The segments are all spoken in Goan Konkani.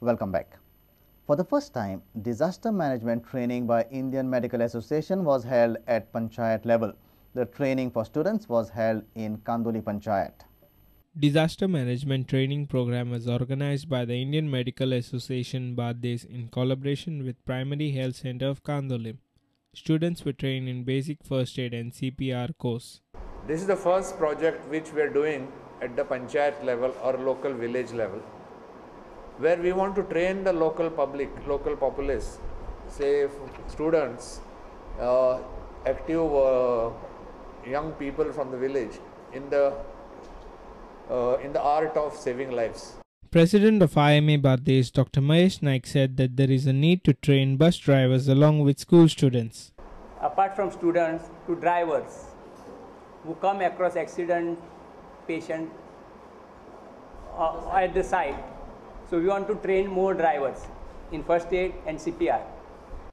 Welcome back. For the first time, disaster management training by Indian Medical Association was held at Panchayat level. The training for students was held in Kandoli Panchayat. Disaster management training program was organized by the Indian Medical Association Bardez in collaboration with Primary Health Center of Candolim. Students were trained in basic first aid and CPR course. This is the first project which we are doing at the panchayat level or local village level, where we want to train the local public, local populace, say students, active young people from the village in the art of saving lives. President of IMA Bardez, Dr. Mahesh Naik, said that there is a need to train bus drivers along with school students. Apart from students, to drivers who come across accident patient at the site. So we want to train more drivers in first aid and CPR.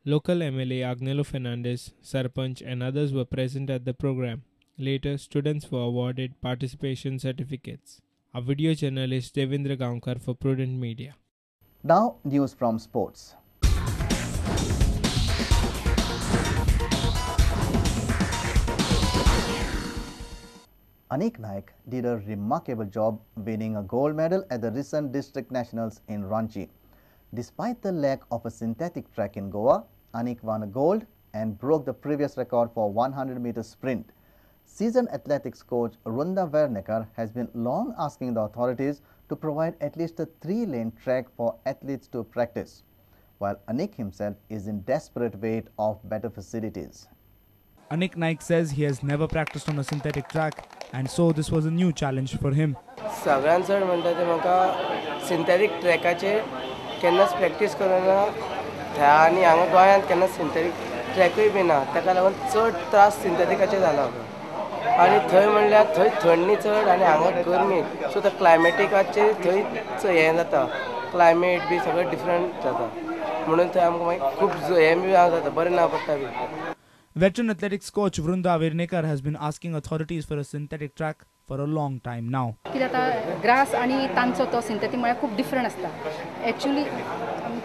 Local MLA Agnelo Fernandez, Sarpanch and others were present at the program. Later, students were awarded participation certificates. A video journalist Devendra Gaonkar for Prudent Media. Now, news from sports. Anik Naik did a remarkable job winning a gold medal at the recent district nationals in Ranchi. Despite the lack of a synthetic track in Goa, Anik won a gold and broke the previous record for 100-meter sprint. Seasoned athletics coach Runda Vernekar has been long asking the authorities to provide at least a 3-lane track for athletes to practice, while Anik himself is in desperate wait of better facilities. Anik Naik says he has never practiced on a synthetic track, and so this was a new challenge for him. सगळ्यान चड म्हणटा ते म्हाका सिंथेटीक ट्रॅकाचेर केन्नाच प्रॅक्टीस करूना आनी हांगा गोंयांत केन्ना सिंथेटीक ट्रॅकूय बी ना, ताका लागून चड त्रास सिंथेटिकाचेर जाला म्हाका. आनी थंय म्हणल्यार थंय थंडी चड आनी हांगा गरमी, सो त्या क्लायमेटिकाचेर थंय हें जाता, क्लायमेट बी सगळें डिफरंट जाता, म्हणून थंय आमकां मागीर खूब हें बी जाता, बरें ना पडटा बी. Veteran athletics coach Vrunda Vernekar has been asking authorities for a synthetic track for a long time now. कित्याक आतां ग्रास आनी तांचो तो सिंथेटीक म्हळ्यार खूब डिफरंट आसता एक्चुअली.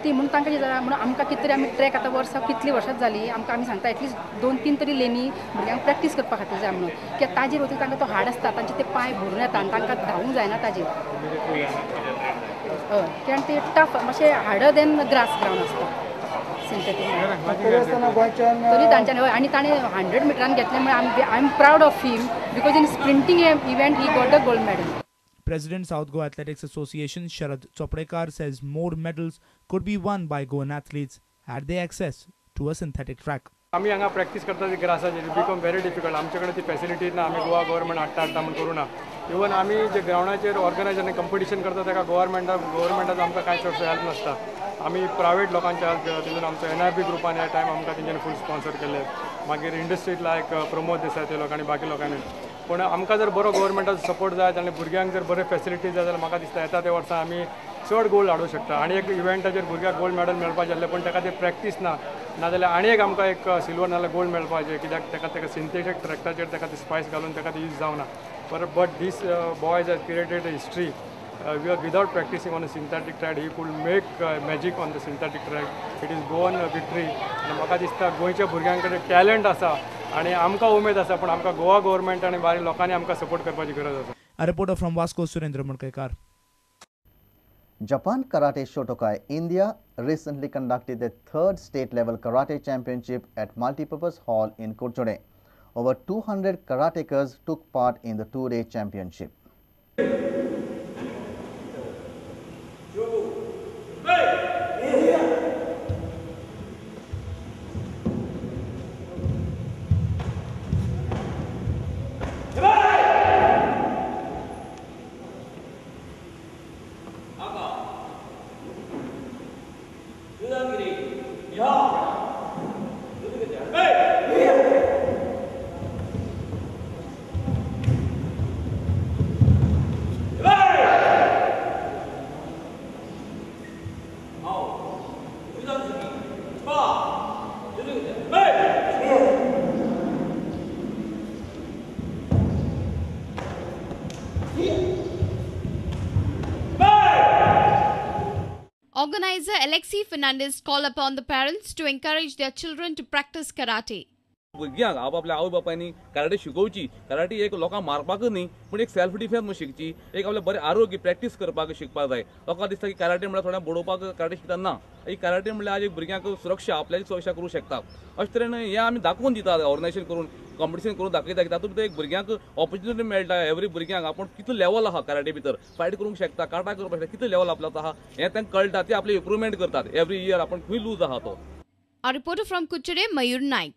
ती म्हणून तांकां कितें म्हणून आमकां कितें तरी आमी ट्रॅक आतां वर्सां कितलीं वर्सां जालीं आमकां आमी सांगता एटलिस्ट 2-3 तरी लेनी भुरग्यांक प्रॅक्टीस करपा खातीर जाय म्हणून, कित्याक ताजेर वतकीर तांकां तो हार्ड आसता, तांचे ते पांय भरून येता आनी तांकां धांवूंक जायना ताजेर. हय, कित्याक ते टफ मातशें हार्डर देन ग्रास ग्रावंड आसता सिंथेटीक. तरी तांच्यानी हय, आनी ताणें 100 मिटरान घेतलें म्हळ्यार I am proud of him because in sprinting event he got a gold medal. President South Goa Athletics Association Sharad Chopdekar says more medals could be won by Goan athletes had they access to a synthetic track. आमी हांगा प्रॅक्टीस करता ती ग्रासाचेर बिकम व्हेरी डिफिकल्ट. आमचे कडेन ती फॅसिलिटी ना, आमी गोवा गव्हर्मेंट हाडटा हाडटा म्हूण करूं ना. इवन आमी जे ग्रावंडाचेर ऑर्गनायज आनी कंपिटिशन करता ताका गव्हर्मेंटाचो आमकां कांय चडसो हेल्प नासता. आमी प्रायवेट लोकांचे हेल्प घेता, तितून आमचो NRB ग्रुपान ह्या टायम आमकां तेंच्यांनी फूल स्पॉन्सर केल्ले. मागीर इंडस्ट्रीज लायक प्रमोद देसाय ते लोक आनी बाकी लोकांनी. पूण आमकां जर बरो गव्हर्मेंटाचो सपोर्ट जाय आनी भुरग्यांक जर बरे फॅसिलिटीज जाय जाल्यार म्हाका दिसता येता त्या वर्सा आमी चड गोल्ड हाडूंक शकता. आनी एक इव्हेंटाचेर भुरग्याक गोल्ड मॅडल मेळपाचें आसलें पूण ताका ते प्रॅक्टीस ना, नाजाल्यार आनी एक आमकां एक सिल्वर नाजाल्यार गोल्ड मेळपाचें, कित्याक ताका ताका सिंथेटीक ट्रॅकाचेर ताका ती स्पायस घालून ताका ती यूज जावना. But these boys has created history. We are without practicing on a synthetic track, he could make magic on the synthetic track. It is Goan victory. आनी म्हाका दिसता गोंयच्या भुरग्यां कडेन टॅलंट आसा आनी आमकां उमेद आसा, पूण आमकां गोवा गव्हर्मेंट आनी बारीक लोकांनी आमकां सपोर्ट करपाची गरज आसा. A reporter from Vasco, Surendra Mudkaikar. Japan Karate Shotokai India recently conducted the third state level karate championship at Multipurpose Hall in Kurchode. Over 200 karatekas took part in the 2-day championship. Organizer Alexi Fernandez called upon the parents to encourage their children to practice karate. भुरग्यांक आपल्या आवय बापायनी कराटे शिकोवची. कराटे एक लोकांक मारपाक न्ही, पूण एक सेल्फ डिफेन्स म्हणून शिकची, एक आपलें बरें आरोग्य प्रॅक्टीस करपाक शिकपाक जाय. लोकांक दिसता की कराटे म्हणल्यार थोड्यांक बडोवपाक कराटे शिकता ना. एक कराटे म्हणल्यार आज एक भुरग्यांक सुरक्षा, आपल्याची सुरक्षा करूंक शकता. अशें तरेन हें आमी दाखोवन दितात, ऑर्गनायझेशन करून कॉम्पिटिशन करून दाखयता की तातूंत भितर एक भुरग्यांक ऑपॉर्च्युनिटी मेळटा. एवरी भुरग्यांक आपूण कितलो लेवल आहा कराटे भितर फायट करूंक शकता, काटा करपाक शकता, कितलो लेवल आपलो आहा हें तांकां कळटा. ते आपलें इम्प्रुवमेंट करतात एवरी इयर, आपूण खंय लूज आहा तो. Our reporter from Curchorem, Mayur Naik.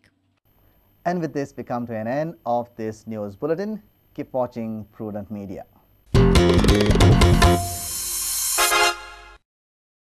And with this, we come to an end of this news bulletin. Keep watching Prudent Media.